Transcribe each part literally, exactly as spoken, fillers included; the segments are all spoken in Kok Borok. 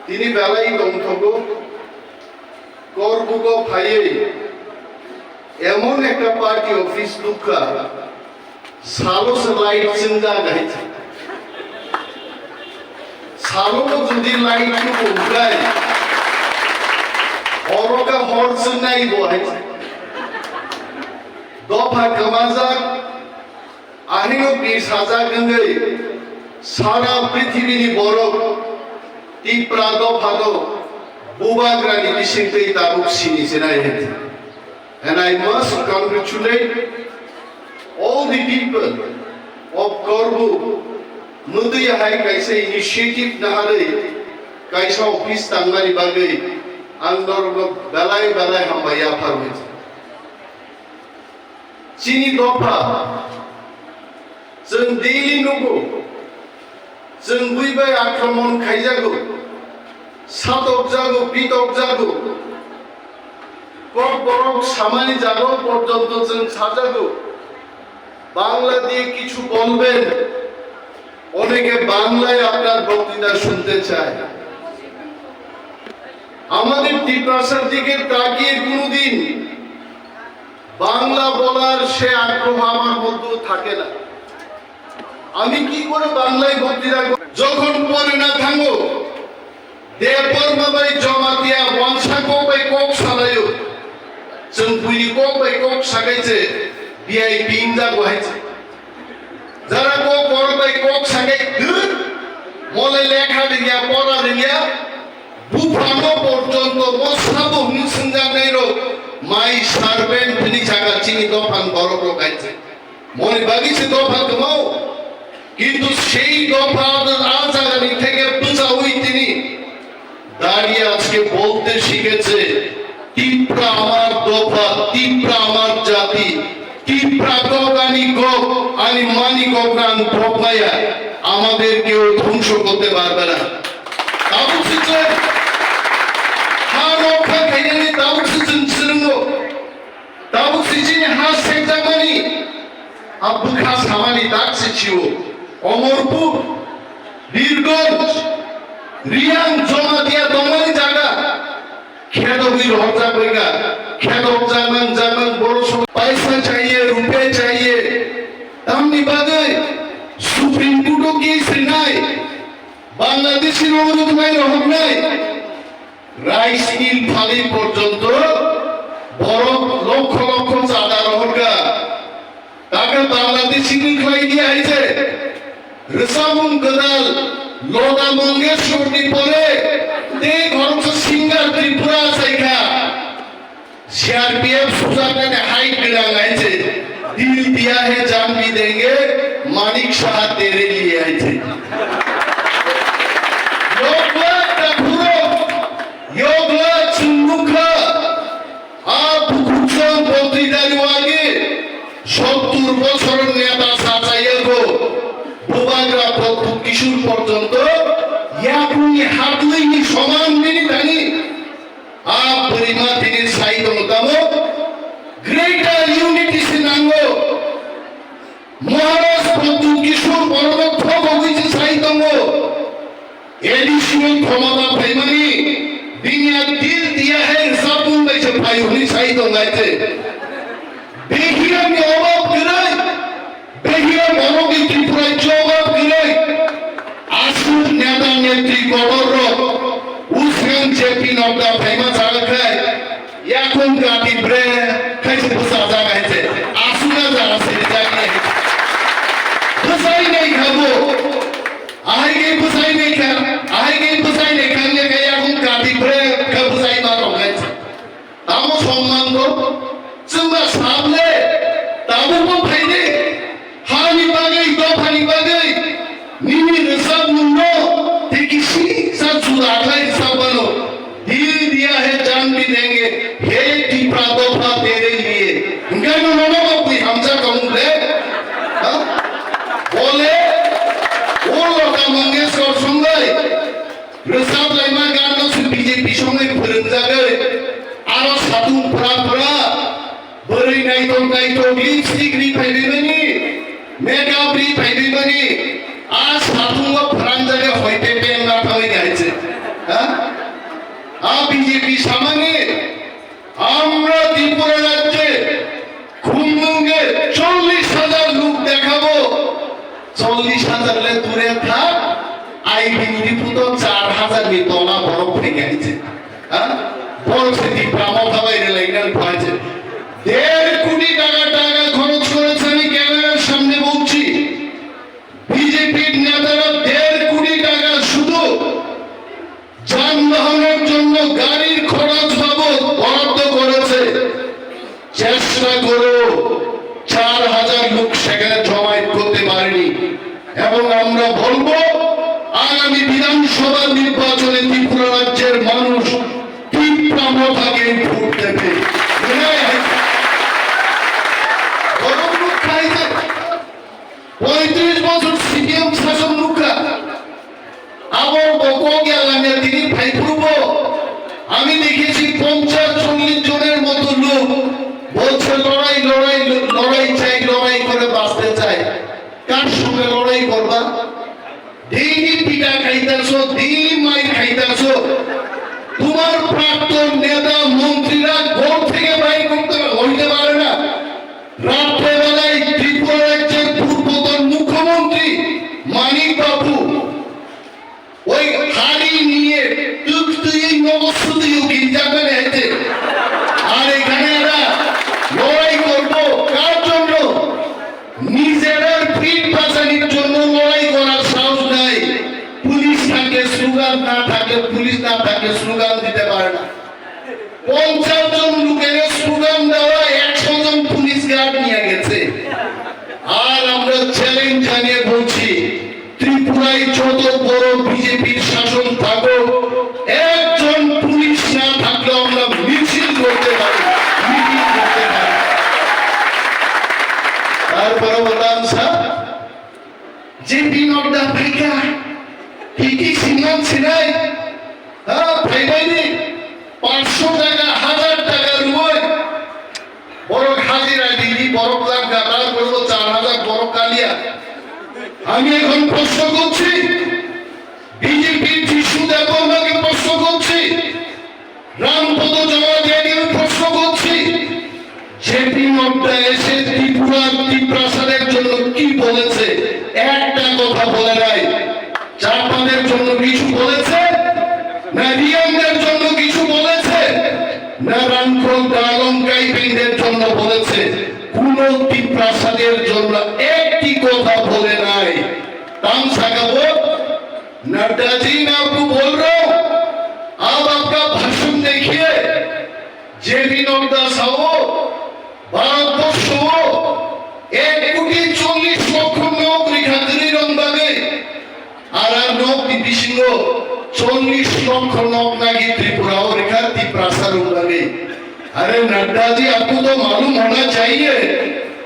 Tini belai tongthogo, Korbugo phaiwi emon ekta party office nukha, salo se light chwngjak hai. Salo jodi light chwngo hwnkhe, oro khe hor chwngnai bo hai. Dopha kwmajak, ahino bir sajak wngwi sara prithibini borok Tipra dophano bubagrani bisingtwi tabuk sini chenai hai. And I must congratulate all the people of Korbu, mwtwi hai kaisa initiative naharwi kaisa office tangmani bagwi ang norokno belai belai hambai yaphar hwnwi. Chini dopha, chwng daily nugo, chwng bui bai akromon khaijago, satokjago, pitokjago, kokborok samani jaga porjonto chwng sajago, "Bangla দিয়ে কিছু বলবেন, অনেকে বাংলায় আপনার বক্তৃতা শুনতে চায়।" আমাদের তিপ্রাসার দিকে তাকিয়ে কোনোদিন বাংলা বলার সে আগ্রহ আমার মধ্যে থাকে না। আমি কি করে বাংলায় বক্তৃতা করব? যখন পরে না থাকো, Debbarma bai Jamatia wansa kok bai kok salaio. Chwng buini kok bai kok sakai se V I P wngjago hai se. Jara kok borok bai kok sakai dwr, mole lekha rwngya, pora rwngya, buphano porjonto mo sabo hwnwi swngjaknairok mai servant hwnwi saka chini dophani borokrok hai se. Moni bagwi se dopha kwmao. Kintu sei dopha a jagani theke bwchaui tini দাঁড়িয়ে আজকে বলতে শিখেছে, "তিপ্রা আমার দফা, তিপ্রা আমার জাতি, তিপ্রা কক আনি কক, আনি মানি কক নাং ভোগ মায়া, আমাদের কেউ ধ্বংস করতে পারবে না।" Tabuk se chwng ha rokha khainani tabuk se chwng swrwngo. Tabuk se chini ha sekjakmani, a bwkha samani tak se chio. Omorpur, Birgonj, Riang, Jamatia tongmani jaga. Khedogwi rohorjak bai kha. Khedok jaknang jaknang boro song. Paisa chaiye, rupe chaiye. Tamni bagwi Supreme Court o case rinai. Bangladeshi rok rwknai rohornai. Rice mill phali porjonto borok lokho lokho chada rohorkha. Taka Bangladeshi ni khlai di hai je. Rwchapmung kwtal Lata Mangeshkar ni pore tei khoroksa singer Tripura achaikha. C R P F sujaknani hai kwrang hai je. Dil diya hai jaan bhi denge, Manik Saha tere liye hai je. Yokla takhuro, yokla chungukha, a bukhukchang bondri dari wage, sottur bochor neta sachayago, Bubagra Pradyut Kishore porjonto, yakungni hatwini soman bini thani, a bwrwima tini sai tongo tamo, Greater Unity se nango. Maharaj Pradyut Kishore borokno thokogwi se sai tongo. A D C o khomota phaimani, bini a dil diya hai rwchapmung bai se phai hwnwi sai tongo hai se. Behiram ni obab kwrwi, Behiram borokni Tripura jogab kwrwi. Aswk neta netri kotor rok, uskan J P Nadda phaima jaga khai, yakung kati bre, khai se bwsa jaga hai se, aswk na jaga se rijak ni. Bwsai nai kha bo, ahai ke bwsai nai kha, ahai ke bwsai nai kha, le kha yakung kati bre, kha bwsai ma tong khai se. Tamo somman do, chwngba sable, tabukbo phaidi, hani bagwi, dophani bagwi, nini rwchapmungno tei kisi sa juda khlai rwchapmano. Dil diya hai jaan bhi denge, he Tipra dopha tere liye. Hwnkhe no nono bo bui hamjak tongmung le? Ha? Bole, o Lata Mangeshkar songbai. Rwchap laima gan no se B J P songwi phwrwngjagwi, aro satung phra phra, bwrwi naithok naithok lipstick ri phaibaimani, makeup ri phaibaimani, a satungo phwrangjagwi hoi pepe wngna thangwi ni hai se. হ্যাঁ? আর বিজেপি সামনে আমরা ত্রিপুরা রাজ্যে খুমলুঙ্গে চল্লিশ হাজার লোক দেখাবো। চল্লিশ হাজার লে দূরে থাক, আইবির রিপোর্টও চার হাজার নি তলা বরফ ফেকে দিছে। হ্যাঁ? বলছে ত্রিপুরা মথা বাইরে লাইনার পাইছে। দেড় কোটি টাকা, টাকা খরচ করেছে, আমি ক্যামেরার সামনে বলছি। বিজেপির নেতারা দেড় কোটি টাকা শুধু যানবাহনের জন্য গাড়ির খরচ বাবদ বরাদ্দ করেছে। চেষ্টা করো, চার হাজার লোক সেখানে জমায়েত করতে পারেনি। এবং আমরা বলবো, আগামী বিধানসভা নির্বাচনে ত্রিপুরা রাজ্যের মানুষ ত্রিপুরা মথাকেই ভোট দেবে। এটাই হচ্ছে। গরম মুখ খাইছে। পঁয়ত্রিশ বছর সিপিএম শাসন মুখা। আবার বকো গেলাম, তিনি ভাই পূর্ব। আমি দেখেছি পঞ্চাশ চল্লিশ জনের মতো লোক বলছে, "লড়াই, লড়াই, লড়াই চাই, লড়াই করে বাঁচতে চাই।" কার সঙ্গে লড়াই করবা? ডেইলি পিটা খাইতাছো, ডেইলি মাইর খাইতাছো। তোমার প্রাক্তন নেতা মন্ত্রীরা ঘর থেকে বাইর করতে হইতে পারে না। রাত্রেবেলায় ত্রিপুরা রাজ্যের পূর্বতন মুখ্যমন্ত্রী মানিক বাবু ওই হাড়ি নিয়ে টুকটুকি নবস্তুতি গির্জা করে হেঁটে। আর এখানে এরা লড়াই করবো কার জন্য? নিজেদের পিঠ বাঁচানোর জন্য লড়াই করার সাহস নাই। পুলিশ থাকে, স্লোগান না থাকে, পুলিশ না থাকে, স্লোগান দিতে পারে না। পঞ্চাশ জন লোকের স্লোগান দেওয়া, একশো জন পুলিশ গার্ড নিয়ে গেছে। আর আমরা চ্যালেঞ্জ জানিয়ে বলছি, ত্রিপুরায় যত বড় বিজেপির শাসন থাকুক, একজন পুলিশ না থাকলেও আমরা মিছিল করতে পারি, মিটিং করতে পারি। তারপরে বললাম, স্যার, জেপি নাড্ডা ফাইকা, কি কি সিনান সিনাই, হ্যাঁ, ফাইবাইনি, পাঁচশো টাকা, হাজার টাকা রুবাই, বড় হাজিরা দিলি, বড় লাখ গাদার, বড় চার হাজার, বড় কালিয়া। আমি এখন প্রশ্ন করছি, বিজেপির যিশু দেববর্মাকে প্রশ্ন করছি, রামপদ জমাতিয়াকে আমি প্রশ্ন করছি, জেপি নাড্ডা এসে ত্রিপুরা তিপ্রাসাদের জন্য কি বলেছে? একটা কথা বলে নাই। চাকমাদের জন্য কিছু বলেছে? না রিয়াংদের জন্য কিছু বলেছে? না রাংখল, দালং, কাইপিংদের জন্য বলেছে? কোনো তিপ্রাসাদের জন্য একটি কথা বলে নাই। তাম সাকাবো नड्डा जी, मैं आपको बोल रहा हूं, आप आपका भाषण देखिए। জেপি নাড্ডা সাহেব, ভারতবর্ষ এক কোটি চল্লিশ লক্ষ লোক রেখা করি রং দাগে, আর আর লোক বিপিসিংহ চল্লিশ লক্ষ লোক নাকি ত্রিপুরা ও রেখা তিপ্রাসা রং দাগে। अरे नड्डा जी, आपको तो मालूम होना चाहिए,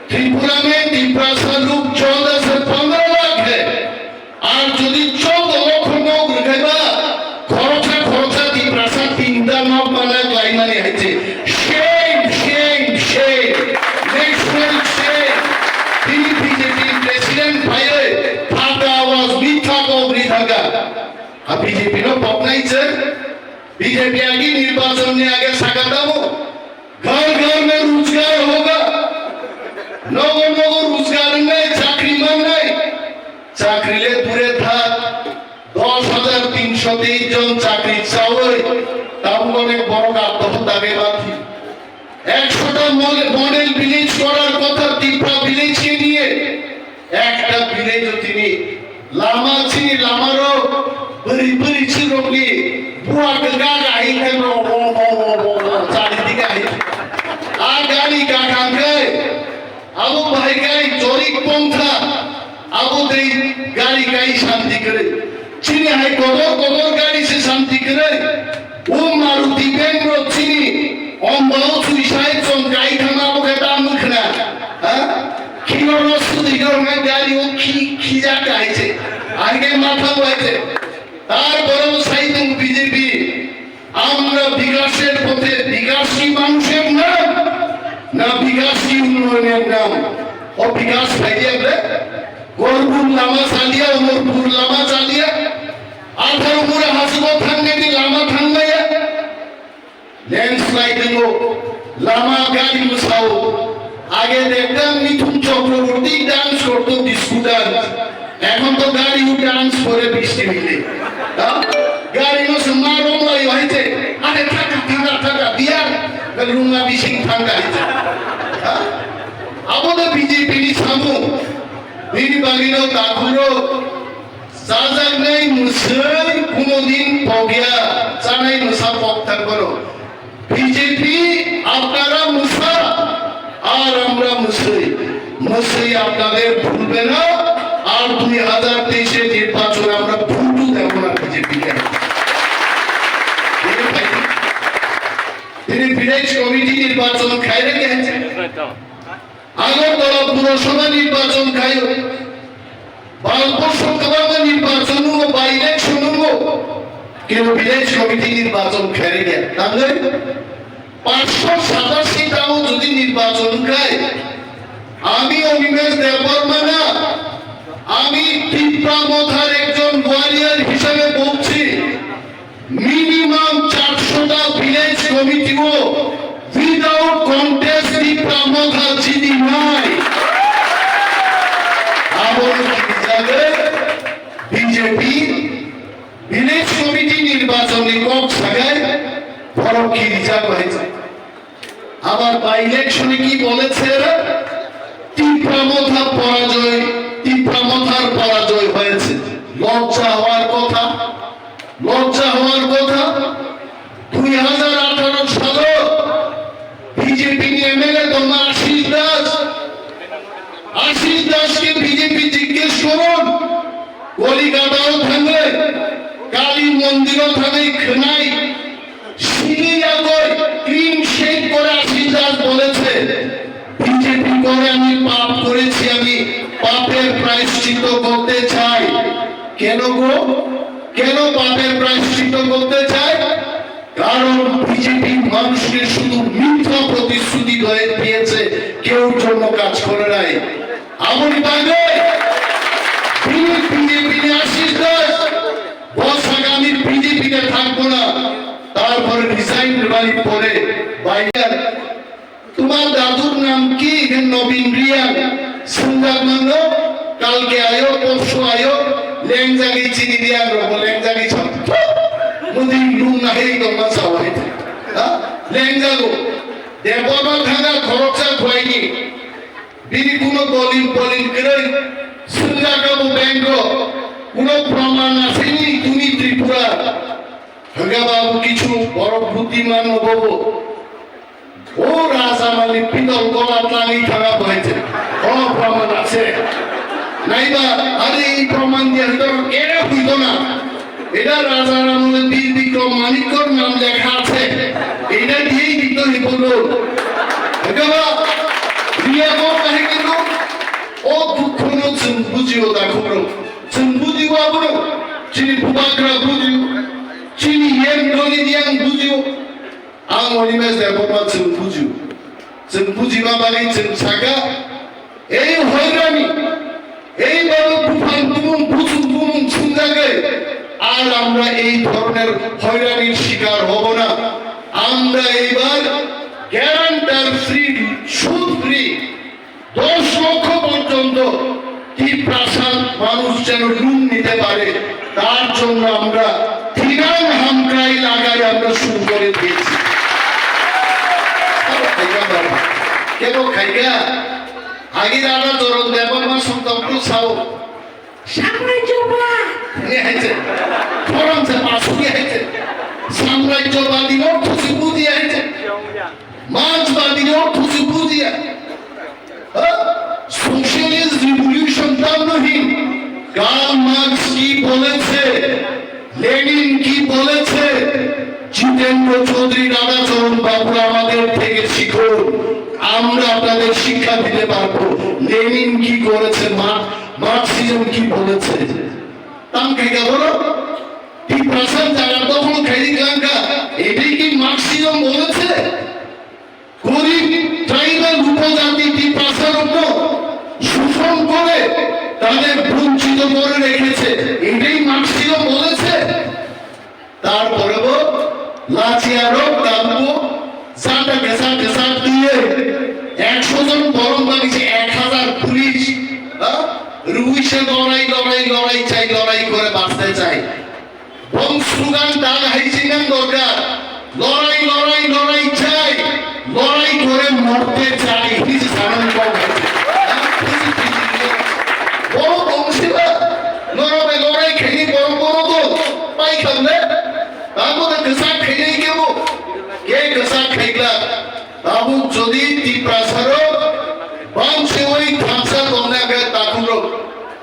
त्रिपुरा में तिप्रासा लोग चौदह से पंद्रह लाख है। আর যদি চৌদ্দ লক্ষ লোক রেখাইবা, খরচা খরচা তিপ্রাসা তিনটা নক বানা ক্লাইমানি হাইছে। Shame, shame, shame, national shame। তিনি বিজেপি প্রেসিডেন্ট ভাইয়ে ফাঁকা আওয়াজ, মিথ্যা কবরি থাকা। আর বিজেপি নো পকনাইছে। বিজেপি আগে নির্বাচন নিয়ে আগে সাকাতামো। घर घर में रोजगार होगा। নগর নগর রোজগার নাই, চাকরি মান নাই। চাকরিলে দূরে থাক, দশ হাজার তিনশো তেইশ জন চাকরি চাওয়াই, তাও অনেক বড় আত্মহত্যা বেবাথি। একশোটা মডেল ভিলেজ করার কথা তিপ্রা ভিলেজকে নিয়ে, একটা ভিলেজও তিনি লামা চিনি, লামারও বড়ি বড়ি চিরকনি বুয়া গঙ্গা গাই কেন ও ও ও ও ও চারিদিকে আই। আর গাড়ি গাঠাঙ্গে আবু ভাই গাই চরিক পন্থা আবু দেই গাড়ি গাই শান্তি করে। চিনি হাই কদর কদর গাড়ি সে শান্তি করে। O Maruti van rok chini, ombao suicide song kai thangma bo khe ta mwkhna. Ha? Khino no sudi dorma gari o khi, khija kai che. Aige matha bo ai che. তারপরেও সাইতুং বিজেপি, আমরা বিকাশের পথে, বিকাশ কি মানুষের নাম, না বিকাশ কি উন্নয়নের নাম? ও বিকাশ ভাই দিয়ে আমরা গরপুর লামা চালিয়া, অমরপুর লামা চালিয়া, Atharo mura hachugo thangnai di lama thangnai ya. Landslide wngo, lama gari mwsao. Age dekdang Mithun Chakraborty dance korto disco dance. Ekhon to gari o dance kore bishti hile. Ha? Gari no se ma romlai o hai je. Are thaka, thaka, thaka, biya. Lunga bising thangka hai je. Ha? Abo de B J P ni samung. Bini bagwi no takhuk rok. Chajaknai mwswi kunodin pokya, chanai mwsa pok thangmano. B J P apnara mwsa, ar amra mwswi. Mwswi apnader bhulbe na, ar dui hajar teishe nirbachon amra bhutu debo na B J P ke. Tini bhai, tini village committee nirbachon khaire ke? Agartala Purasabha nirbachon khaio. Bal bosor kwbangma nirbachon wngo, by election wngo. Kintu village committee nirbachon khairokya. Tangwi পাঁচশো সাতাশি tao jodi nirbachon wngkhai, ami Animesh Debbarma na, ami Tipra Mothar ekjon warrior হিসাবে বলছি, minimum চারশোটা village committee o without contest Tipra Motha jiti nai. Abo kiri jagwi B J P village committee nirbachon ni kok sagai borok kiri jagwi. আবার বাই ইলেকশনে কি বলেছে এরা? তিপ্রা মথা পরাজয়, তিপ্রা মথার পরাজয় হয়েছে। লজ্জা হওয়ার কথা, লজ্জা হওয়ার কথা। দুই হাজার আঠারো সালে বিজেপি এমএলএ তোমার আশিস দাস, আশিস দাসকে বিজেপি জিজ্ঞেস করুন, কলিকাতাও থাকবে, কালী মন্দিরও থাকবে, নাই। সিরিয়াগর ক্লিন শেভ করে আশিস দাস বলেছে, বিজেপি করে আমি পাপ করেছি, আমি পাপের প্রায়শ্চিত্ত করতে চাই। কেন গো? কেন পাপের প্রায়শ্চিত্ত করতে চাই? কারণ বিজেপি মানুষকে শুধু মিথ্যা প্রতিশ্রুতি দিয়ে দিয়েছে, কেউর জন্য কাজ করে নাই। Aboni bagwi bini B J P ni Ashis দাস বস আগামী বিজেপি তে থাকবো না, তারপরে রিজাইন দেওয়ার পরে বাইরে তোমার দাদুর নাম কি? নবীন রিয়াং। সুন্দর মানো, কালকে আয়ো, পরশু আয়ো, লেংজাগি চিনি রিয়াং রব, লেংজাগি ছাত্র। মুদি লুম না হেই তোমার সবাই। হ্যাঁ? লেংজাগো। দেবর্মা থাকা খরচা খুয়াইনি। Bini kuno dolil polil kwrwi, swngjak abo bank o, kuno proman asini tumi Tripura. Hwnkhe ba abo kichu borok budhiman no bobo. O raja mani pitol gola tlangwi thanga bo hai se. O proman ase. Naiba, are ei proman dia hwito, ere hwito na. এটা রাজার আমলে বীর বিক্রম মাণিক্যর নাম লেখা আছে, এটা দিয়েই দিত হইব লোন। একেবারে রিয়া কম নাহে কিন্তু ও দুঃখ নিয়ে চুন বুঝিও দেখো ব্রো। চুন বুঝিও আবরো, চিনি বুবাগ্রা বুঝিও, চিনি ইয়েন গলি দিয়াং বুঝিও। Ang Animesh Debbarma chwng bujiu. Chwng bujiba bagwi chwng saka, ei hoirani, ei baro buphang bumung, buchung bumung chwngjagwi, ar amra ei dhoroner hoiranir shikar hobo na. Amra eibar guarantor free, সুদ free দশ লক্ষ পর্যন্ত তিপ্রাসার মানুষ যেন লোন নিতে পারে, তার জন্য আমরা থিনাং হামক্রাই লাগাই আমরা শুরু করে দিয়েছি। কেন খাইগা? আগে রাজা চরণ দেববর্মা সন্তপ্ত সাউ সাম্রাজ্যবাদ। এ হয়েছে। ফরম সে পাস হয়ে হয়েছে। সাম্রাজ্যবাদী অর্থ সে বুঝিয়ে হয়েছে। মার্ক্সবাদী অর্থ সে বুঝিয়ে। হ্যাঁ? সোশ্যালিস্ট রিভলিউশন তার নহি। কার্ল মার্ক্স কি বলেছে? লেনিন কি বলেছে? জিতেন্দ্র চৌধুরী, রাধাচরণ বাবু আমাদের থেকে শিখুন, আমরা আপনাদের শিক্ষা দিতে পারবো। লেনিন কি করেছে, মার্ক-, মার্কসিজম কি বলেছে? তাম খাইগা বলো, তিপ্রাসার জায়গা দখল খাইনি কাঙ্কা, এটাই কি মার্কসিজম বলেছে? গরিব ট্রাইবাল উপজাতি তিপ্রাসার উপর শোষণ করে তাদের বঞ্চিত করে রেখেছে, এটাই মার্কসিজম বলেছে। তারপরেও লাচিয়ারও কালবো জাতা গেসা গেসা দিয়ে একশো জন বরং বাগিছে এক হাজার পুলিশ, হ্যাঁ? রুইসে লড়াই, লড়াই, লড়াই চাই, লড়াই করে বাঁচতে চাই। বং স্লোগান দাগ হাইজিনাং দরকার। লড়াই, লড়াই, লড়াই চাই, লড়াই করে মরতে চাই। This is Anand Bong. বড় বংশীরা লড়াবে লড়াই খেলি বড় বড় তো পাই খাবলে। তারপরে কেসা খেলে কেবো? কে কেসা খেলা? Tabuk jodi Tiprasarok bangseui thansa tongna khe takhurok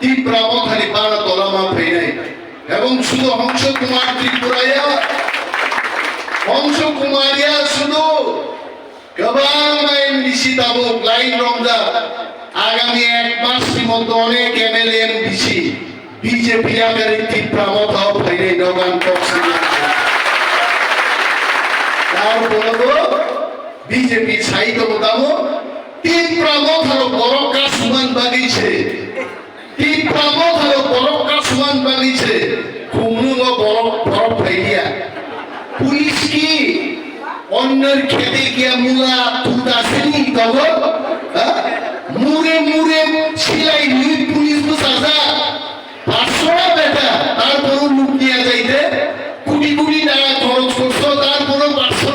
Tipra mothani bara tolama phainai. Ebong sudu Hongso Kumar Tripuraya, Hongso Kumar ya sudu kwbangma M D C tabuk line romjak. Agami ek mas ni moddhe onek M L A M D C B J P yakari Tipra mothao phainai dogan kok sini. Tar bologo B J P sai tongo tamo, Tipra motharo borok kasuman bagwi se, Tipra motharo borok kasuman bagwi se, khumlungo borok, borok phaiya. Police ki onnor khete kiya mula tuta sini togo, ha? Mure mure silai lui police bwsajak, patsho beta, tarporo luk niya jaite, koti koti taka khoroch korso, tarporo patsho.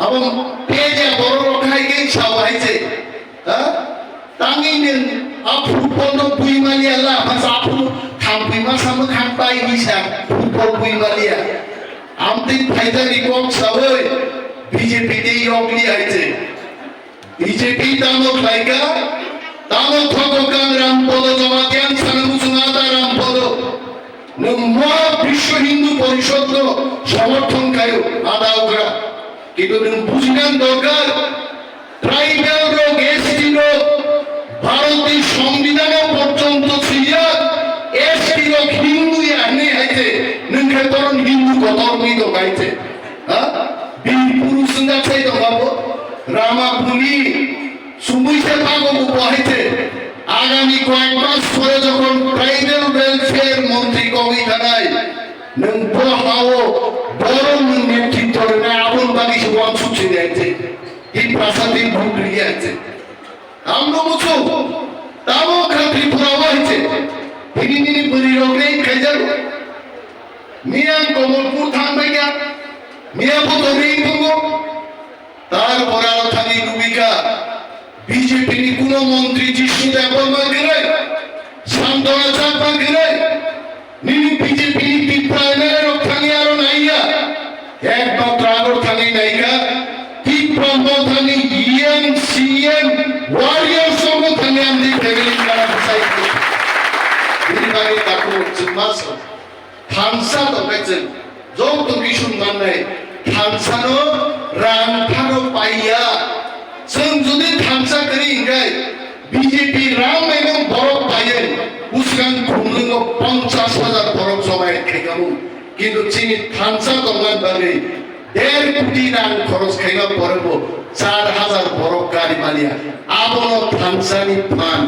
Abo pedia borok rok hai khe sao hai se. Ha? Tangwi nwng a football no bui maliya la, masa aphuru thampui masa mwkhang pai ni sa football bui maliya. Amtwi phaijak ni kok sawi B J P tei yok li hai se. B J P tamo khlaika, tamo thogo kang Ram Podo Jamatia sana muchung ada Ram Podo. Nwng Maha Biswa Hindu Porishad no somorthon khaio, ada okra. Kintu nwng bujina dorkar, tribal rok, S T rok, Bharot ni Songbidan o porjonto swiya, S T rok Hindu ya hwnwi hai se, nwng khe boron Hindu kotor wngwi tong hai se. Ha? Bir purush wngkha sai tong abo. Rama buli, Sumui se pago bo hai se, agami koyek mas pore jokhon tribal welfare montri kogwi thanai, nwng bo hao borok nwng netrito rwnai, aboni bagwi se uansuk se nai se, Tiprasa tei bhut rwya se. Amno muchung, tamo kha Tripura o hai se, bini nini bwrwi rok rei khaijak, miyang Komolpur thang bai kha, miya bo to rei tongo. Tarpore aro thani nugwikha, B J P ni kuno montri Jisnu Debbarma kwrwi, Santona Chakma kwrwi, nini B J P ni Tipra M L A rok thani aro naiya, ekmatro aro thani naikha, Tipra Mothani E M, C M, warriors rok thani amni family kana bwsai. Bini bagwi takhuk chwngma song. Thansa tongkhe chwng joto kisu mannai thansano rang phano paiya. Chwng jodi thansa kwrwi hwnkhe B J P rang maimung borok paiwi bwswkang khumlwngo ponchas hajar borok jomai khaikhamu. Kintu chini thansa tongmani bagwi Der koti rang khoros khaima pore bo char hajar borok gari maliya. Abono thansani phan.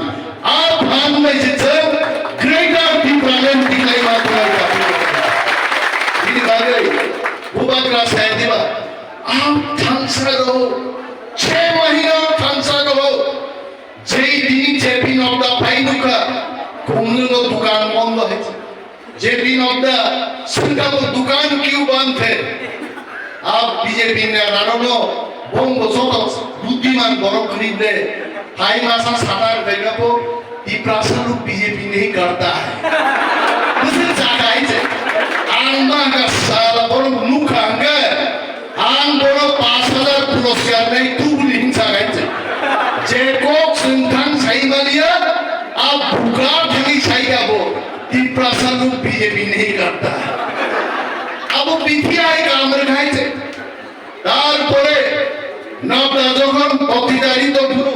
A phan bai se chwng Greater Tipraland tiklai ma tongmani dabi. Bini bagwi bubagra sai diba. A thansa rw. Chhe mahina thansa rw. Jei dini J P Nadda phai nukha, khumlwngo dukan bondo hai. J P Nadda swngkha bo dukan kiu banthe. A B J P ni rano no bongbo joto buddiman borok khrible. Hai masa sadar bega bo Tiprasa lok B J P nahi karta hai. Bwswk jaga hai se. Ang ma ga sala borok nukha hwnkhe. Ang bono pash hajar puroskar nai tubuli hinsa gainse. Je kok swngthang sai maliya, a buka thangwi sai abo, Tiprasa lok B J P nahi karta. Abo bithi hai kaam rwkha hai se. Tarpore Nadda jokhon boktidarito phuru,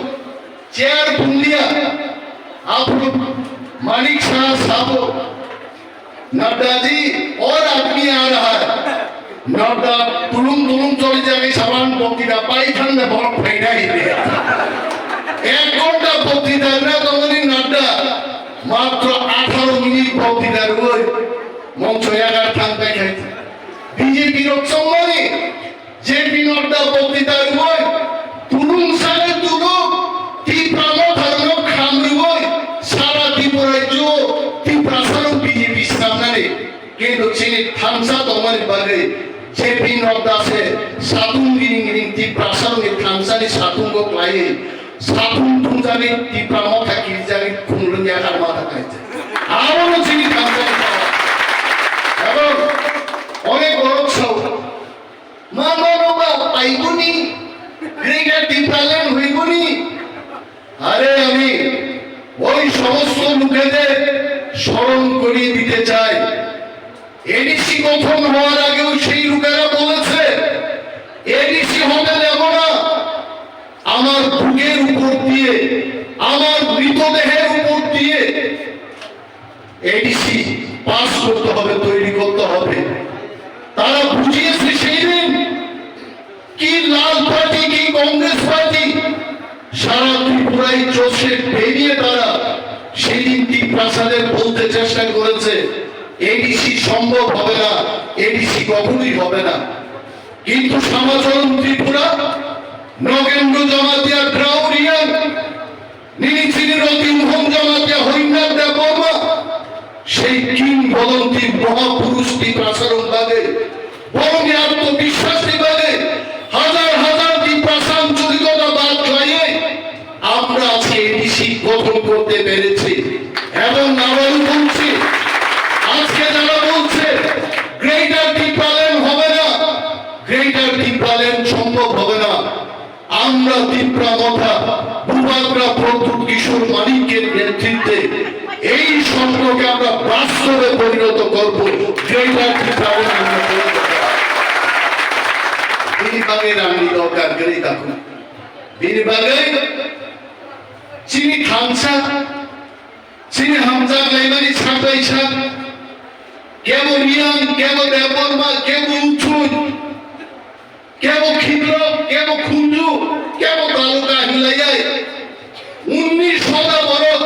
chair phungliya, aphuru Manik Saha sabo, Nadda ji, aur aadmi aa raha hai. Nadda tulung tulung choli jagwi saban boktita pai thangna borok phaina hinwi. Ek ghonta boktita rwna tongmani Nadda Matro atharo minute boktita rwui mongso yagar thang pai khai. B J P rok chongmani J P Nadda boktita rwui tulung sale tulung Tipra Motha rok kham rwui sara Tripura rajyo Tiprasa rok B J P swnamnani. Kintu chini thansa tongmani bagwi J P Nadda se satung giring giring Tiprasa rokni thansani satungo klaiwi satung thumjani Tipra Motha kirijagwi khunglwng yakar motha kaijak. Abono chini thansani power. Ebong onek borok sao, "Mama no ba paibuni, Greater Tipraland hoibuni." আরে আমি ওই সমস্ত লোকেদের স্মরণ করিয়ে দিতে চাই, এডিসি গঠন হওয়ার আগেও সেই লোকেরা বলেছে, "এডিসি হতে দেব না, আমার বুকের উপর দিয়ে, আমার মৃতদেহের উপর দিয়ে এডিসি পাস করতে হবে, তৈরি করতে হবে।" তারা বুঝিয়েছে সেই দিন কি লাল পার্টি, কি কংগ্রেস পার্টি, সারা ত্রিপুরায় চষে বেরিয়ে তারা সেদিন টিপ্রাসাদের বলতে চেষ্টা করেছে, এডিসি সম্ভব হবে না, এডিসি কখনোই হবে না। কিন্তু শ্যামাচরণ ত্রিপুরা, নগেন্দ্র জমাতিয়া, ড্রাউরিয়ান, Nini chini roti mohon jamatia Horinnath Debbarma, সেই কিংবদন্তি মহাপুরুষ টিপ্রাসারং বাদে, বরং এই আত্মবিশ্বাস বাদে, হাজার হাজার টিপ্রাসা আঞ্চলিকতা বাদ খাইয়ে আমরা আজকে এডিসি গঠন করতে পেরেছি। এবং আবারও বলছি, আজকে যারা বলছে গ্রেটার টিপ্রাল্যান্ড হবে না, গ্রেটার টিপ্রাল্যান্ড সম্ভব হবে না, আমরা তিপ্রা মথা বুবাগ্রা প্রদ্যুৎ কিশোর মানিক্যের নেতৃত্বে এই স্বপ্নকে আমরা বাস্তবে পরিণত করব। গ্রেটার ত্রিপুরা আমরা করব। Bini bagwi rangni dorkar kwrwi takhuk. Bini bagwi chini thansa, chini hamjak laimani sak bai sak, kebo Riyang, kebo Debbarma, kebo Uchui, কেবল ক্ষুদ্র, কেবল ক্ষুদ্র, কেবল তালুকা হিলাইয়াই। উনিশ শতবর্ষ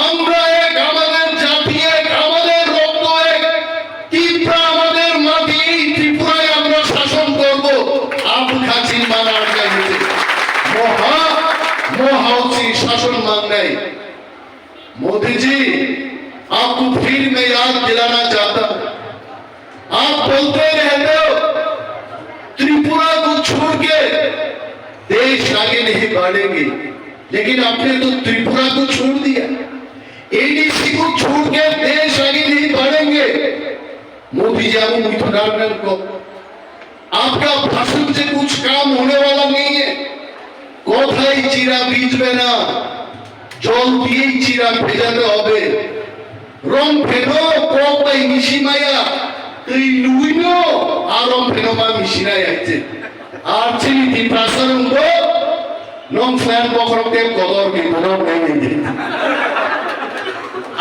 আমরা এক, আমাদের জাতি এক, আমাদের রক্ত এক। তিপ্রা আমাদের মাটি, এই ত্রিপুরায় আমরা শাসন করব। আবু খাচির মানা আটকাই হয়েছে। মহা, মহা উচিত শাসন মান নেই। मोदी जी, आपको फिर मैं याद दिलाना चाहता हूं, आप बोलते रहते हो त्रिपुरा को छोड़ के देश आगे नहीं बढ़ेंगे, लेकिन आपने तो त्रिपुरा को छोड़ दिया, एडीसी को छोड़ के देश आगे नहीं बढ़ेंगे। मोदी जी, आपको मुझे आपका भाषण से कुछ काम होने वाला नहीं है। কথায় চিরা ভিজবে না, জল দিয়েই চিরা ভেজাতে হবে। রং ফেনো, কপাই মিশিমায়া, তুই লুইনো, আর রং ফেনো মা মিশিনাই আইছে। আর চিনি তিন পাঁচশো রঙ, নং ফ্ল্যান বখরক তে কদর কি মনে নেই।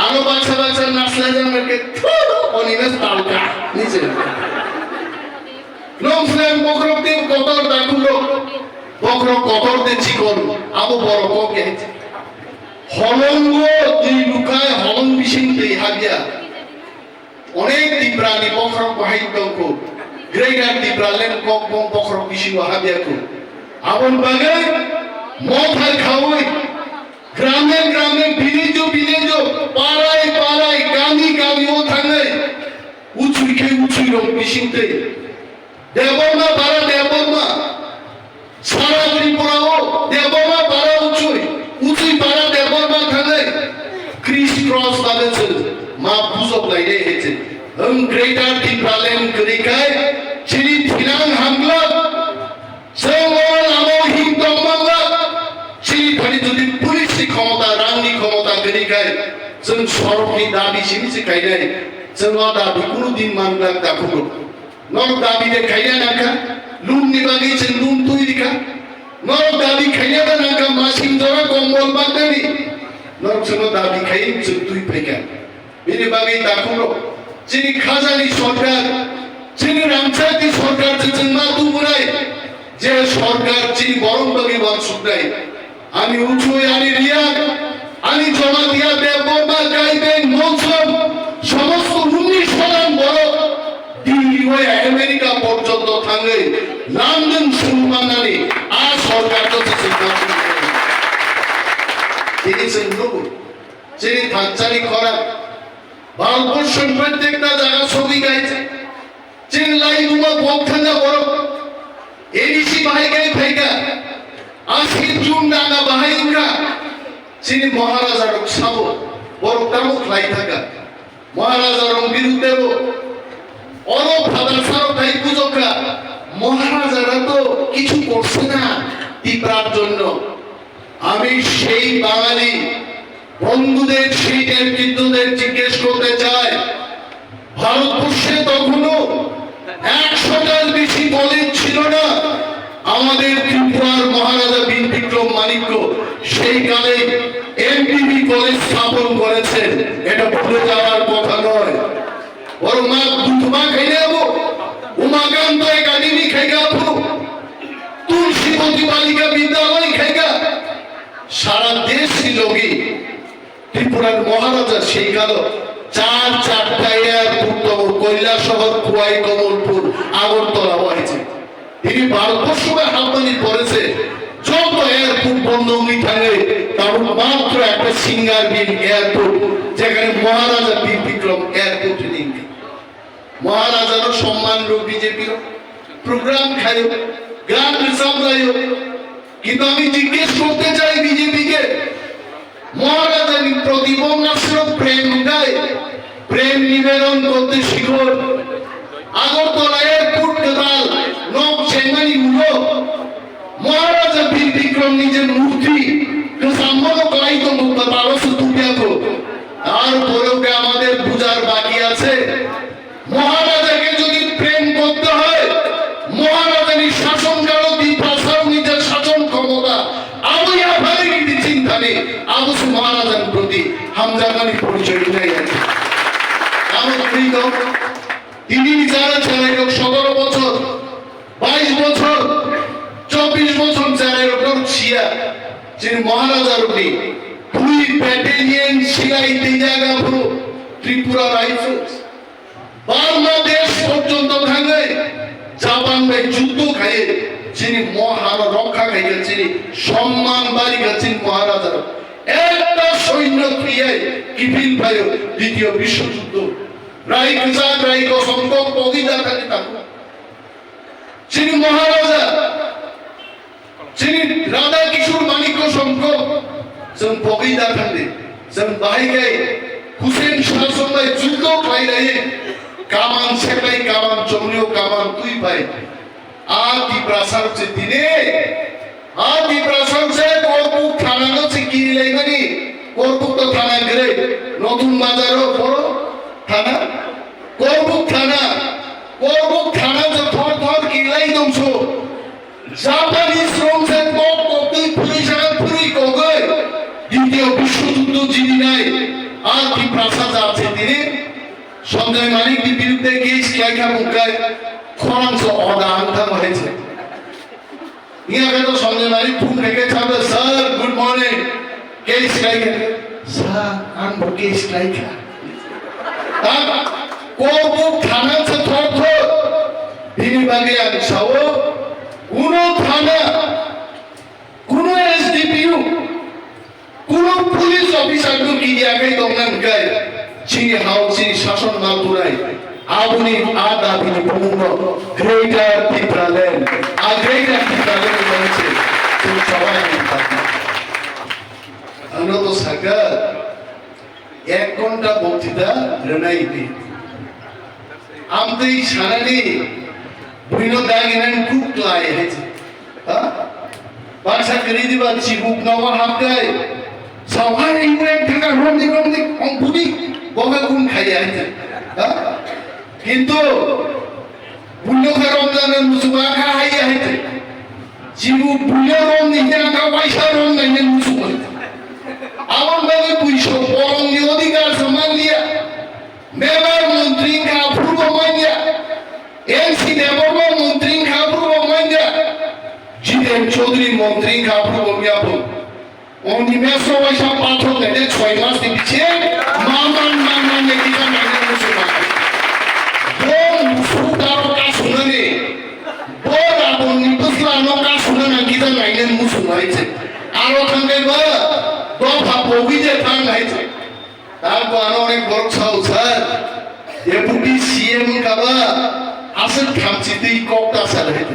আরো বাচ্চা বাচ্চা নাচলে যেন কে থু, অনিমেষ তালকা, নিচে। Nong slam bokrok tei kotor dakulo, bokrok kotor tei chikon, abo borok kok ya. Holongo twi lukai holong bising twi habya. Onek Tiprani bokrok bahai tongko. Greater Tipraland kokbong bokrok bisingo habya ko. Aboni bagwi mothai khaui grame grame, village village, parai parai, kami kami o thangwi. Uchui khe uchui rok bising twi. Debbarma para Debbarma. Sara Tripura o Debbarma para uchui. Uchui para Debbarma thangwi. Criss cross bagwi chwng ma bujok lainai hai chwng. Wng Greater Tipraland kwrwi khai chini thinang hamglak. Chwng o lama o him tong mangla, chini thani jodi police ni khomota, rang ni khomota kwrwi khai, chwng sorok ni dabi simi se khainai, chwng o dabi kunu din manglak da kunu. Norok dabi de khaina nangkha, loan ni bagwi chwng loan twi rikha. Norok dabi khaina ba nangkha masing jora kombol baknani. Norok chwng o dabi khai chwng twi phaikha. Bini bagwi takhuk rok, chini khajani sorkar, chini rangchakni sorkar je chwng ma tubunai, je sorkar chini borok bagwi wansuknai. Ani uchui, ani riyak, Ani Jamatia, Debbarma, Kaibeng, Molsom, somosto unnish hajar borok Delhi hoi America porjonto thangwi London suru mannani a sorkar to se siddhanto. Tini se nugo, chini thanchani khorang, Bharatborsho ni prottekta jaga sobi gaise. Chini lai numa bok thangya borok. A D C bahai kai phaika. Aswk June dana bahai wngkha. Chini Maharaja rok sabo. Borok tamo khlai thangka. Maharaja rok birudde bo. Oro phadar sarok khai bujokka. Maharaja ra to kichu korse na Tiprar jonno. আমি সেই বাঙালি বন্ধুদের, সেই নেতৃত্বদের জিজ্ঞেস করতে চাই, ভারতবর্ষে তখনও একশোটার বেশি কলেজ ছিল না। আমাদের ত্রিপুরার মহারাজা বীর বিক্রম মাণিক্য সেই কালে এমবিবি কলেজ স্থাপন করেছেন, এটা ভুলে যাওয়ার কথা নয়। Borok ma butuma khaina abo, Umakanta Academy khaika abo, Tulsibati Balika Bidyalay khaika, sara desh si logi Tripura Maharaja seikalo char charta airport tongo, Kailasahar, Khowai, Kamalpur, Agartala o aise. Tini Bharatborsho bai hapmani pore se joto airport bondo wngwi thangwi tabuk matro ekta Singarbil airport, jekhane Maharaja Bir Bikram airport hinwi wngkha. Maharaja no somman rw B J P rok, program khayo, gan rwchap layo, kintu ami jiggesh korte chai B J P ke, মহারাজার প্রতি বঙ্গাশ্রম প্রেম দেয়, প্রেম নিবেদন করতে শিখুন। Agartala airport kwtal nok chengmani ulo Maharaja Bir Bikram ni je murti kwcham bono kwlai tongo, kwtal o se tubya kho. তারপরেও কি আমাদের বুঝার বাকি আছে? মহারাজাকে যদি প্রেম করতে হয়, মহারাজার শাসনকাল, তিপ্রাসার নিজের শাসন ক্ষমতা, আমি আপনাদের কিন্তু চিন্তা নেই, আবশ্য মহারাজার প্রতি হামজামানি পরিচয় উঠাই আছে। আমার প্রিয় তিনি যারা ছেলে লোক সতেরো বছর, বাইশ বছর, চব্বিশ বছর যারা লোক ছিয়া, যিনি মহারাজার উনি দুই ব্যাটালিয়ন সিলাই জায়গা পুরো Tripura rifles Bangladesh porjonto thangwi Japan bai juddo khaiwi chini mohano rokha khaikha, chini somman barikha chini Maharaja. Ekta soinyo thwiyai kiphil phaio Ditiyo Biswojuddo. Rai kwchak, rai kosom kok pogwi da thani tamo. Chini Maharaja, chini Radha Kishore Manikya Songkho, chwng pogwi da thangdi, chwng bahai khe Hussein Shah song bai juddo khlai lai, kaman seklai, kaman chomrio, kaman twi bai. A Tiprasa rok se tini, a Tiprasa rok se Korbuk thana no se kiri lai mani, Korbuk to thana gre, Notun Bazar o poro thana, Korbuk thana, Korbuk thana je thor thor kilai dongso. Japanese rong je kok kok twi phuri jaga phuri kogoi. Ditiyo Biswojuddo jidinai. A Tiprasa jat je tini Sanjay Manik ni birudde case khlai kha mungkai khorang so oda ang thang hai je. Iya khe to Sanjay Manik phone khai khe chado, "Sir, good morning." Case khlai kha. "Sir, ang bo case khlai kha." Tang Korbuk thana se thor thor. Bini bagwi ang sao, kuno thana, kuno S D P O, kuno police officer no kiriya khai tongna hwnkhe chini hao chini sason mal turai. Aboni a dabi ni bumung no Greater Tipraland, a Greater Tipraland ni bumung se chwng sabai ni thangma. Ano to saka ek ghonta boktita rwnai di. Amtwi sanani buino daginan kuk klai hai. Ha? Baksa kwrwi diba chibuk nogo hapkai. Sawhai ibu ek thaka romdi romdi ong budi boga kun khaiya hai. Ha? Kintu buino kha romjana musuba kha haiya hai. Chibuk buino romni hina kha waisa romnai ne musuba. Abon bagwi buiso borongni odhikar se manliya. Member montri wngkha aphuru bo manya. N C Debbarma montri wngkha aphuru bo manya. Jiten Chaudhary montri wngkha aphuru bo manya bo. Oni meso waisa pathok nene choi mas ni biche maman maman ne kisa nane musu ma. Bo musu daro ka sunani. Bo rabon ni busla no ka sunana kisa nane musu ma iche. Aro thangke ba dopha pogi je thang hai che. Tar bo ano onek borok sao sir, deputy C M wngkha ba aswk thamchi twi kok ta sal hai.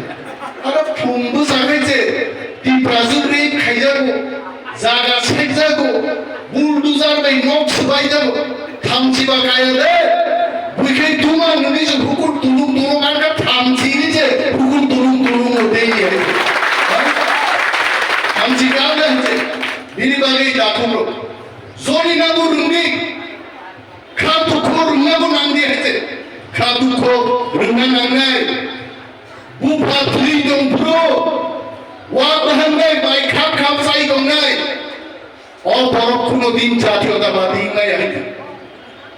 Ano phung bwsa khe je Tiprajwk rape khaijago, jaga sekjago, bulldozer bai nok swbaijago, thamchi ba kaya de. Buikhai tuma nini je hukur tulung tulung angkha thamchi ni je hukur tulung tulung o dei ni hai. Thamchi ka na hai je. Bini bagwi dakhuk rok. Joli nago rwngdi, kha dukho rwngnago nangdi hai se, kha dukho rwngna nangnai. Bupha thwi tong phuru, wa bahangnai bai khap khap chai tongnai. O borok kuno din jatiyotabadi wngnai hai kha.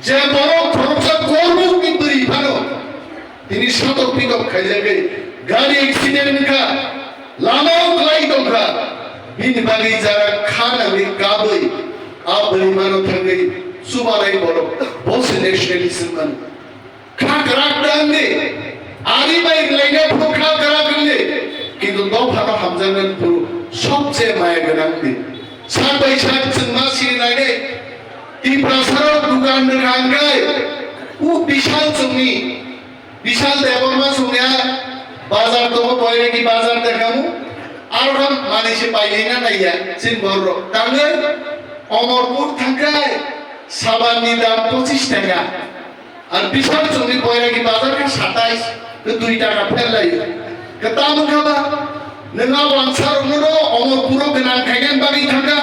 Je borok khoroksa kormukni bwrwi phano, tini satok pitok khaijagwi, gari accident wngkha, lama o kwlai tongkha, bini bagwi jara kha nangwi kabwi, a bwrwi mano thangwi chubanai borok, bo se nationalist wngmano. Kha kwrak da wngdi, ari bai rwlaina phuru kha kwrak wngdi, kintu dophano hamjaknani phuru sobse maya gwnang wngdi. Sak bai sak chwng ma sini nainai, Tiprasarok dukan rwkha hwnkhe, u Bishal chwngni, Bishal Debbarma chwngya bazar tongo, Boiragi bazar dekhamu, aro ham manwi se pailina naiya, chini borok. Tangwi Omorpur thangkhai sabanni dam pochis taka. Ar Bishal chwngni Boiragi bazar khe satais, tei dui taka pherlai. Kwtal wngkha ba, nwng a wansarokno no Omorpuro gwnang khainani bagwi thangkha.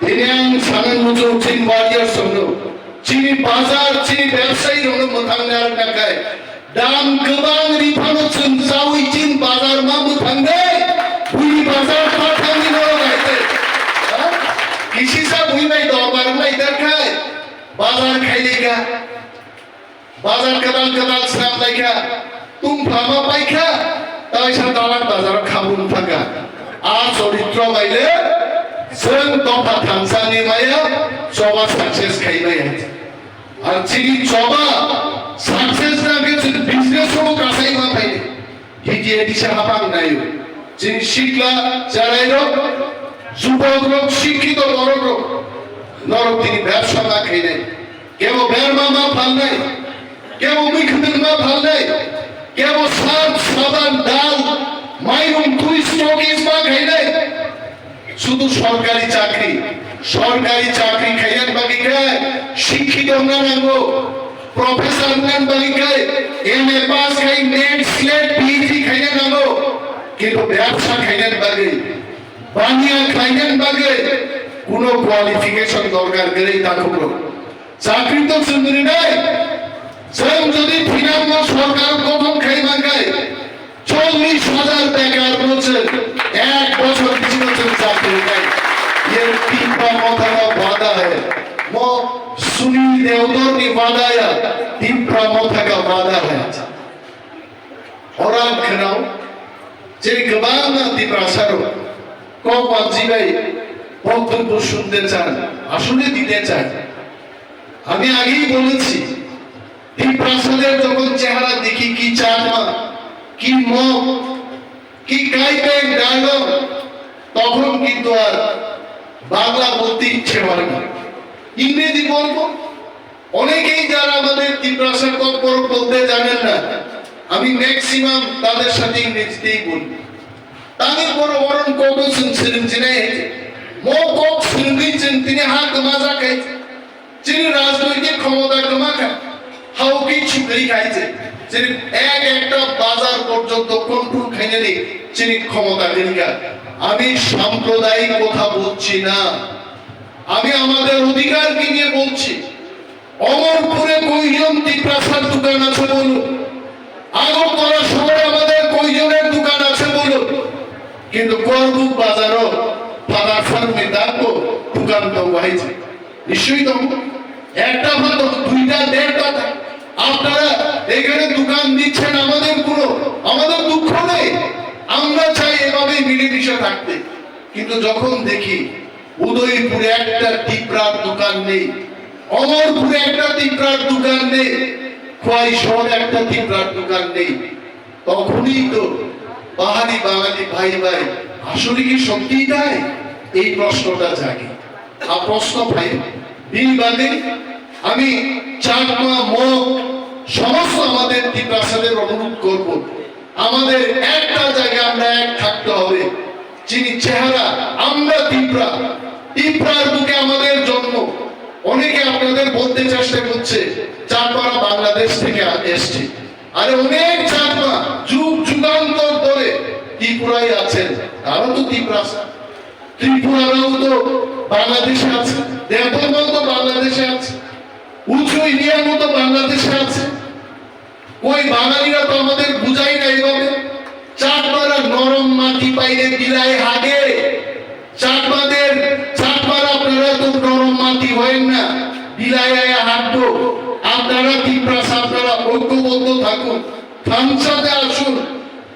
Tini ang sanani muchung chini warriors rokno, chini bazar, chini bebsai rokno mwthang narwkna khai. Dam kwbang ri phano chwng chaui chini bazar ma mwthang de. Bui bazar pathangni norok hai tei. Ha? Kisisa bui bai dorbar wng lai tar khai. Bazar khai lai kha. Bazar kwtal kwtal swnam lai kha, tungphama pai kha, taisa dalak bazaro khabung thang kha. A choritro bai le chwng dopha thangsani maya choba success khai maya. Ar chini choba success na khe chwng business o kasai ma pai. T T A D C hapang nayo. Chini sikla charairok, jubokrok, sikhito borokrok, norok tini bebsa ma khainai. Kebo berma ma phalnai, kebo mui khwtwng ma phalnai, kebo sarf, saban, dal, mairung, twi, stockage ma khainai. Sudu sorkari chakri, sorkari chakri khaiyan bagwi khe sikhito wngna nango, professor wngna bagwi khe M A pass khai, net, slet, P H D khaina nango, kintu bebsa khaina bagwi, baniya khaina bagwi kuno qualification dorkar kwrwi takhuk rok. Chakri to chwng rinai, chwng jodi thinangno sorkar gothon khai mankhai, chollish hajar bekar no chwng ek bochor bisingo chwng chakri rinai. Ye Tipra Motha ka wada hai. Mo Sunil Deodor ni wada ya, Tipra Motha ka wada hai. Oral khwnao, je kwbangma Tiprasarok kok manjibai boktobbo sunte chan, asole dite chan. আমি আগেই বলেছি, তিপ্রাসাদের যখন চেহারা দেখি, কি চাকমা, কি মগ, কি কাইপেন ডায়লগ, তখন কিন্তু আর বাংলা বলতে ইচ্ছে হয় না। ইংরেজি বলবো, অনেকেই যারা আমাদের তিপ্রাসা ককবরক বলতে জানেন না, আমি ম্যাক্সিমাম তাদের সাথে ইংরেজিতেই বলি। তাদের বড় বরং কত সিলসিলিম চিনে, মো কক সিলসিলিম চিন তিনি হাত মাজা খাই, চিনি রাজনৈতিক ক্ষমতা কমাখা, হাউকি ছুকরি খাইছে, চিনি এক একটা বাজার পর্যন্ত কন্ট্রোল খাইনি, চিনি ক্ষমতা গেলিকা। আমি সাম্প্রদায়িক কথা বলছি না, আমি আমাদের অধিকারকে নিয়ে বলছি। অমরপুরে কয়জন তিপ্রাসার দোকান আছে বলুন, আগরতলা শহরে আমাদের কয়জনের দোকান আছে বলুন, কিন্তু করবুক বাজারও ফাদার ফার্মে দাঁড়ো দোকান তো হয়েছে, নিশ্চয়ই তো একটা ভালো দুইটা দেড়টা। আপনারা এখানে দোকান দিচ্ছেন, আমাদের কোনো, আমাদের দুঃখ নেই, আমরা চাই এভাবেই মিলেমিশে থাকতে। কিন্তু যখন দেখি উদয়পুরে একটা তিপ্রার দোকান নেই, অমরপুরে একটা তিপ্রার দোকান নেই, খোয়াই শহরে একটা তিপ্রার দোকান নেই। তখনই তো পাহাড়ি বাঙালি ভাই ভাই আসলে কি সত্যিই তাই, এই প্রশ্নটা জাগে। আর প্রশ্ন ভাই, বিনি বাদে আমি চাকমা, মগ, সমস্ত আমাদের তিপ্রাসাদের অনুরোধ করব, আমাদের একটা জায়গায় আমরা এক থাকতে হবে। যিনি চেহারা, আমরা তিপ্রা, তিপ্রার বুকে আমাদের জন্ম। অনেকে আপনাদের বলতে চেষ্টা করছে চাকমারা বাংলাদেশ থেকে এসছে। আরে অনেক চাকমা যুগ যুগান্তর ধরে ত্রিপুরায় আছেন, তারা তো তিপ্রাসা। ত্রিপুরারাও তো বাংলাদেশে আছে, দেববর্মাও তো বাংলাদেশে আছে, উঁচু ইলিয়াংও তো বাংলাদেশে আছে। কই বাঙালিরা তো আমাদের বুঝাই না এইভাবে। চাকমারা নরম মাটি পাইলে বিলাই হাগে। চাকমাদের, চাকমারা আপনারা তো নরম মাটি হয়েন না, বিলাই আয়া হাগবো। আপনারা তিপ্রাসা, আপনারা ঐক্যবদ্ধ থাকুন, থামসাতে আসুন।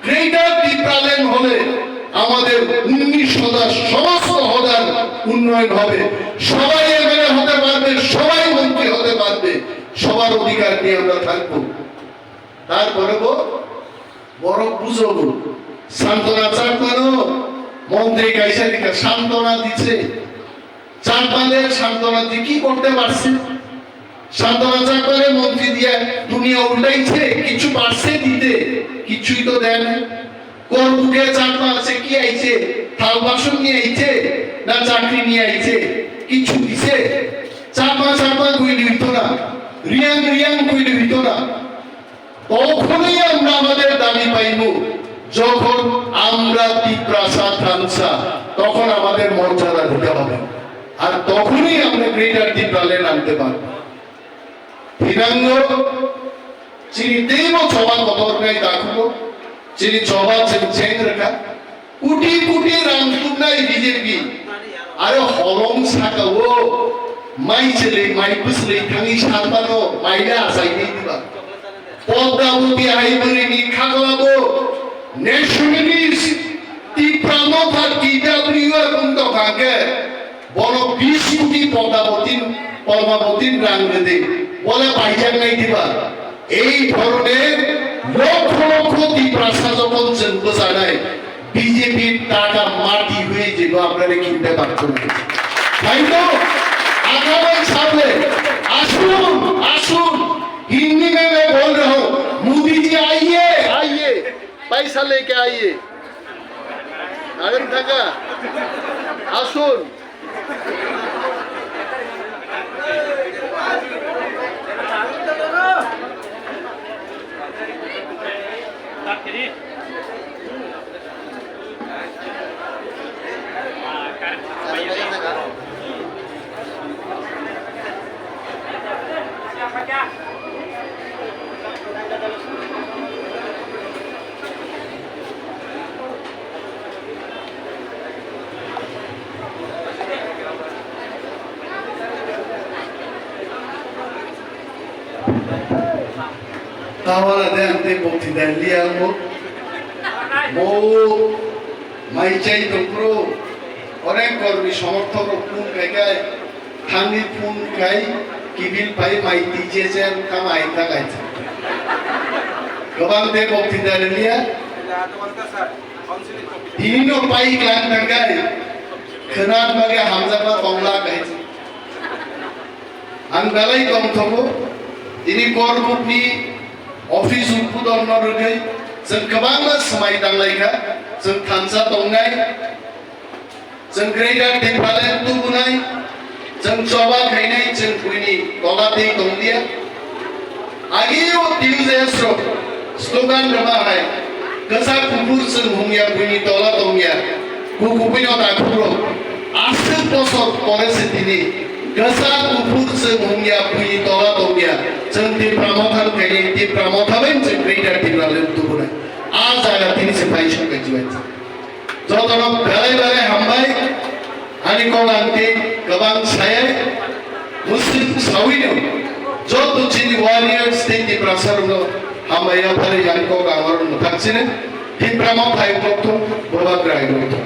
গ্রেটার তিপ্রাল্যান্ড হলে আমাদের উনিশ হদার, সমস্ত হদার উন্নয়ন হবে। সবাই এমএলএ হতে পারবে, সবাই মন্ত্রী হতে পারবে, সবার অধিকার নিয়ে আমরা থাকবো। তারপরে বো বড় বুঝবো। সান্ত্বনা চাকমানো মন্ত্রী কাইসা দিকে সান্ত্বনা দিচ্ছে। চাকমাদের সান্ত্বনা দিয়ে কি করতে পারছে? সান্ত্বনা চাকমারে মন্ত্রী দিয়ে দুনিয়া উল্টাইছে, কিছু পারছে দিতে? কিছুই তো দেয় না। করবুকে চাকমা আছে কি আইছে? থাল বাসন নিয়ে আইছে না চাকরি নিয়ে আইছে? কিছু দিছে? চাকমা চাকমা কইলে হইতো না, রিয়াং রিয়াং কইলে হইতো না। তখনই আমরা আমাদের দাবি পাইব, যখন আমরা তিপ্রাসা থামসা, তখন আমাদের মর্যাদা দিতে হবে। আর তখনই আমরা গ্রেটার তিপ্রাল্যান্ড আনতে পারব। Thinango, chini teibo choba kotor khe dakhugo, chini choba chwng cheng rwkha, kuti kuti rang tubnai B J P, aro holong sakao mai chwlwi, mai bwswlwi thangwi satmano maila achainai diba. Podda buti hai bwrwini khaklabo nationalist Tipra Motha T W F wng tongkha khe bono bis koti Podda butin, Podda butin rang rwdi, bole paijaknai diba. এই ধরনের লক্ষ লক্ষ তিপ্রাসা যখন চুপ জানায়, বিজেপির টাকা মাটি হয়ে যেগুলো আপনারা কিনতে পারছেন না। তাই তো আগামী সামনে আসুন, আসুন, হিন্দি মে মে বল রা হুম, মোদি জি আইয়ে, আইয়ে, পয়সা লেকে আইয়ে। আগামী থাকা, আসুন। Tawala de ante bokti dan liya mo. Mo mai chai to pro. Onek kormi somorthok rok phone kai kai. Thangwi phone khai, kibil pai mai twi je je wng kha mai ta kai. Kwbang tei bokti da rwliya. Tini no pai klang thang kai. Khwna bagwi hamjakma tongla kai. Ang belai tongthogo. Tini Korbukni office udbodon no rwgwi chwng kwbangma swmai tanglai kha. Chwng thansa tongnai. Chwng Greater Tipraland tubunai, chwng choba khainai, chwng buini tola tei tonglia. Agi o T U J S rok slogan rwma hai, kwchak kuphur chwng hungya buini tola tongya, kukubuino dakhuk rok. Aswk bosor pore se tini, kwchak kuphur chwng hungya buini tola tongya, chwng Tipra Motha khainai, Tipra Motha bai chwng Greater Tipraland tubunai. A jaga tini se pai sokaijibai. Jotono belai belai hambai, ani kok ang tei kwbang sayai, Muslim sawino, joto chini warriors tei Tiprasa rokno hambai yaphari ani kok ang oro mwthak chini, Tipra Motha hai kok thung, Bubagra hai kok thung.